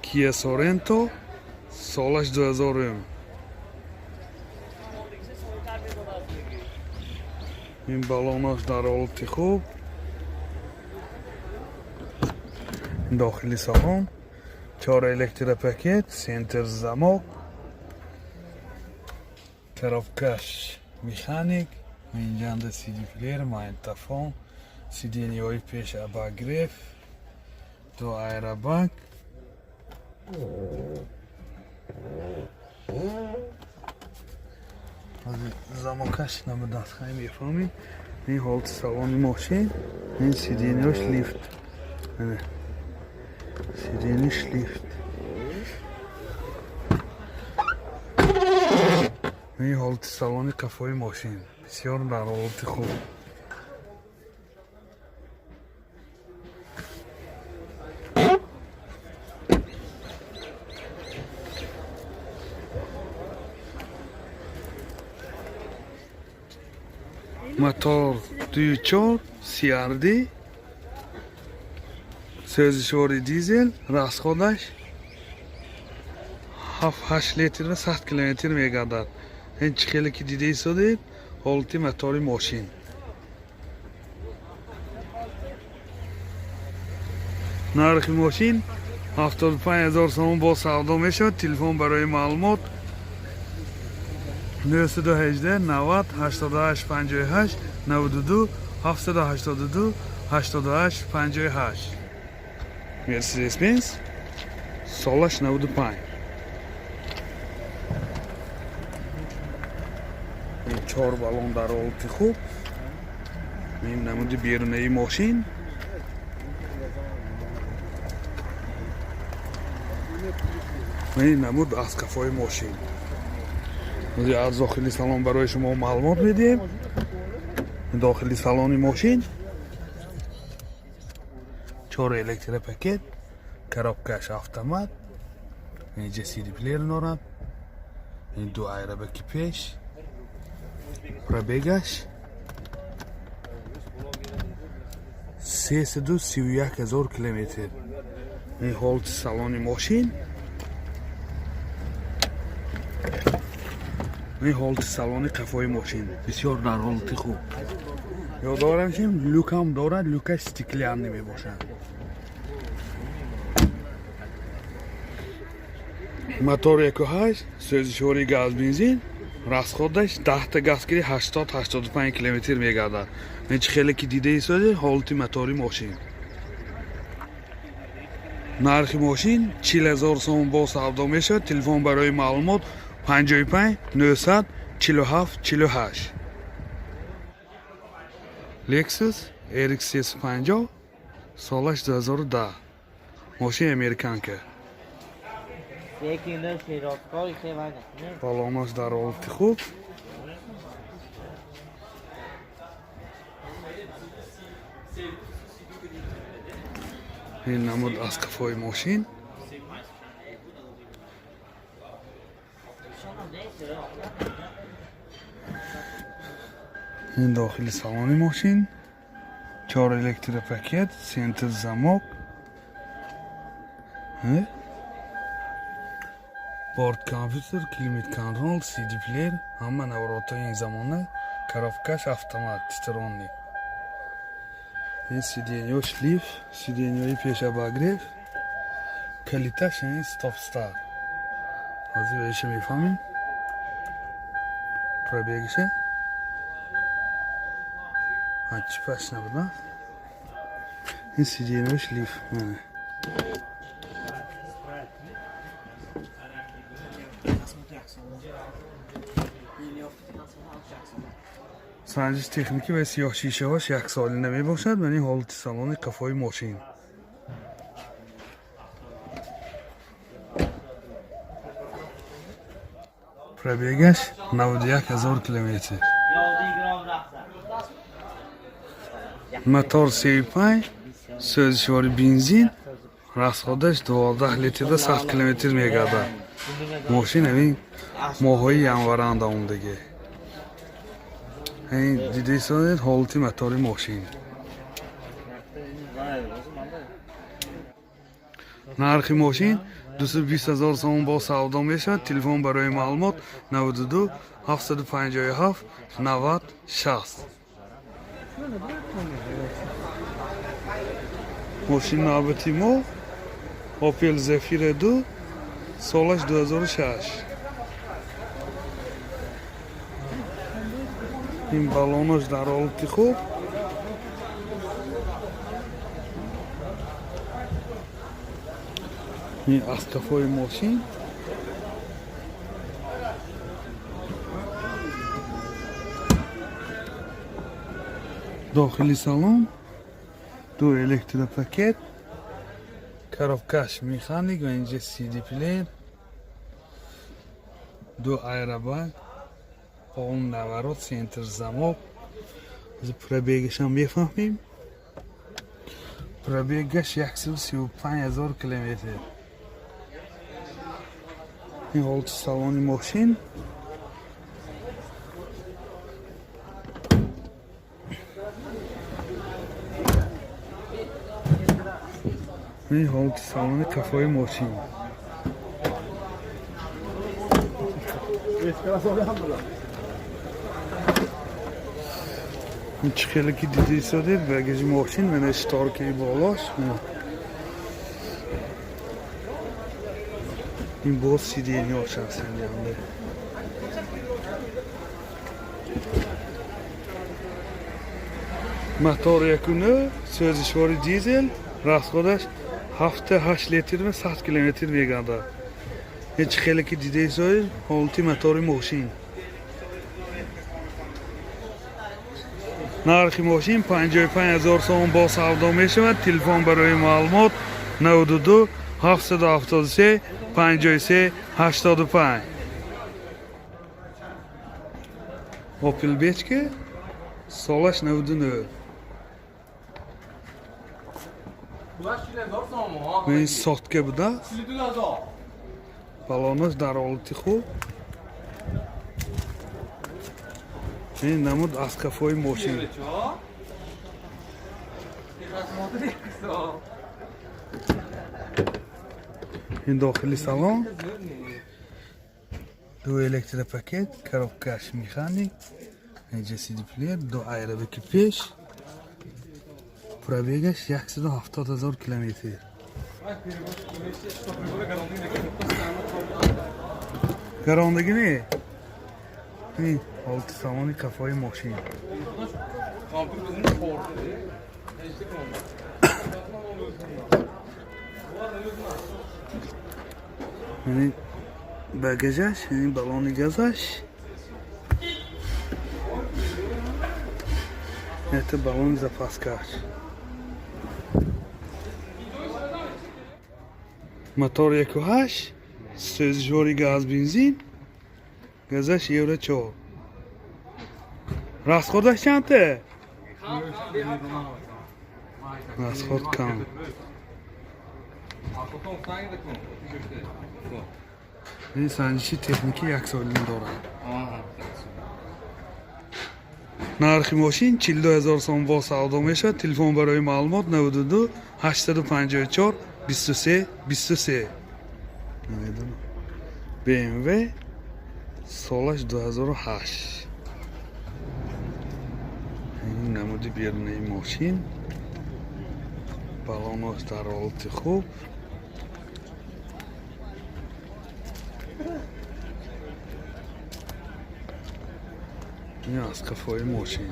Kia Sorento, солаш 2000. Ин балонаш дар ҳолати хуб. Дохили салон чор электропакет, центр замок, коробкаш механик, инҷанда CD плеер, магнитофон, сиденьяҳои пеш обогрев, ду аэробаг. Замокаш намудастхай мефаҳмӣ. Ин ҳолати салони мошин, ин сиденьяш лифт, сиденьяш лифт. Ин ҳолати салони қафои мошин бисёр дар ҳолати хуб. Мотор 2.4 CRD, сӯзишвори дизел, расходаш 7-8 литр ва 100 километр мегардад. Ин чӣ хеле ки дида истодед, ҳолати мотори мошин. Нархи мошин 75 ҳазор сомон, боз савдо мешавад. Телефон барои маълумот 918 90 88 58, 92 782 88 58. Mercedes Benz, солаш 95. Ин чор балон дар ҳолати хуб. Ин намуди берунаи мошин. Ин намуд аз қафои мошин. Аз дохили салон барои шумо маълумот медиҳем. Дохили салони мошин чор электропакет, коробкаш автомат, инҷа CD плеер дорад, ин ду аэробаки пеш. Пробегаш 331 ҳазор километр. Ин ҳолати салони мошин, ин ҳолати салони қафои мошин бисёр дар ҳолати хуб. Ёдоварам, люкам дорад, люкаш стеклянный мебошад. Мотор 1.8, сӯзишвори газ бензин, расходаш 10-та газгири 80-85 километр мегардад. Ин чӣ хеле ки дида истодед, ҳолати мотори мошин. Нархи мошин 40 ҳазор сомон, боз савдо мешавад. Телефон барои маълумот 55 900 47 48. Lexus RX 350, солаш 2010, мошин американка. Балонаш дар ҳолати хуб. Ин намуд аз қафои мошин. Ин дохили салони мошин, чор электропакет, центр замок, борт компютер, климат контроль, CD плеер, ҳама наворотҳои ин замона, коробкаш автомат Типтроник. Ин сиденьёш лифт, сиденьёи пеш обогрев, калиташ ин стоп старт. Ҳозир иша мефаҳмем, пробегиша чипаш набуда. Ин сиденьёш лифт, мана. Санҷиш техникӣ ва сиёҳ шишаҳош яксолина мебошад. Ва ин ҳолати салони қафои мошин. Пробегаш 91 ҳазор километр. Мотор 35, сӯзишвори бензин, расходаш 12 литрда 100 километр мегардад. Мошин ҳамин моҳҳои январанда омдагӣ. Ин дида истодед, ҳолати мотори мошин. Нархи мошин 220 ҳазор сомон бо савдо мешавад. Телефон барои маълумот 92 757 90 60. Мошин навбати мо Opel Zafira 2, солаш 2006. Ин баллонаш дар ҳолати хуб. Ин аз қафои мошин. Дохили салон ду электропакет, коробкаш механик ва инҷа CD плеер, ду аэробаг, полный наворот, центр замок. Пробегашам мефаҳмем. Пробегаш 135 ҳазор километр. Ин ҳолати салони мошин. Ин ҳолати салони қафои мошин. Ин чӣ хеле ки дида истодед, багажи мошин, мана шторкаи болош. Ин боз сиденьяш аст инҷанда. Мотор якуну сӯзишвори дизел, расходаш 7-8 литрми 100 километр мегардад. Ин чӣ хеле ки дида истодед, ҳолати мотори мошин. Нархи мошин 55 ҳазор сомон бо савдо мешавад. Телефон барои маълумот 92 773 53 85. Opel Vectra, солаш 99. Ин сотка будааст. Баллонаш дар ҳолати хуб. Ин намуд аз қафои мошин. Ин дохили салон, ду электропакет, коробкаш механик, инҷа CD плеер, ду аэробаки пеш. Пробегаш 170 ҳазор километр. Гарондагӣ не? Ин ҳолати салони қафои мошин. Яъне багажаш, яъне баллони газаш. Это баллони запаскаш. Мотор 1.8, сӯзишвори газ бензин, газаш евро 4. Расходаш чандта? Расход кам. Ин санҷиши техникӣ як солина дорад. Нархи мошин 42 ҳазор сом бо савдо мешавад. Телефон барои маълумот 92 854 23 23. Намедонам. BMW, солаш 2008. Ин намуди берунаи мошин. Баллонаш дар ҳолати хуб. Ин аз қафои мошин.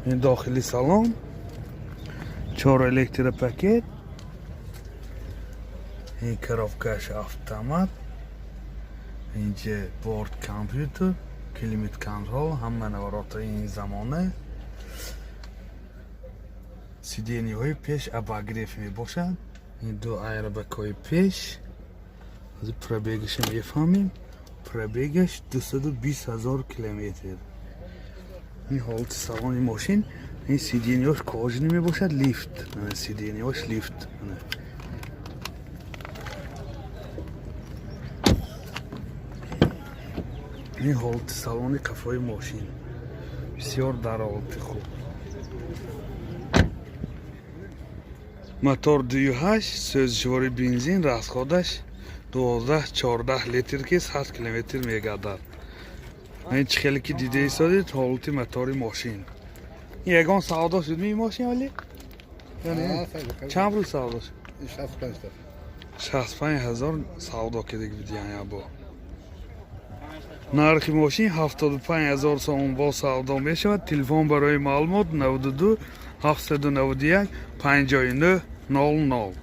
Ин дохили салон, чор электропакет, ин коробкаш автомат, инҷа борт компютер, климат контрол, ҳама навороти ин замона. Сиденьяҳои пеш обогрев мебошад. Ин ду аэробакҳои пеш. Ҳозир пробегаша мефаҳмем. Пробегаш 220 ҳазор километр. Ин ҳолати салони мошин. Ин сиденьяш кожаный мебошад, лифт. Сиденьяш лифт. Ин ҳолати салони қафои мошин. Бисёр дар ҳолати хуб. Мотор 2,8, сӯзишвори бензин, расходаш 12-14 литр, ки 100 километр мегардад. Ин чӣ хеле ки дида истодед, ҳолати мотори мошин. Ин ягон савдо шуд ми мошин вале? Чанд пул савдо шуд? 65 ҳазор савдо кардаг будиян ябо. Нархи мошин 75 ҳазор сомон, бо савдо мешавад. Телефон барои маълумот: 92 791 59 00.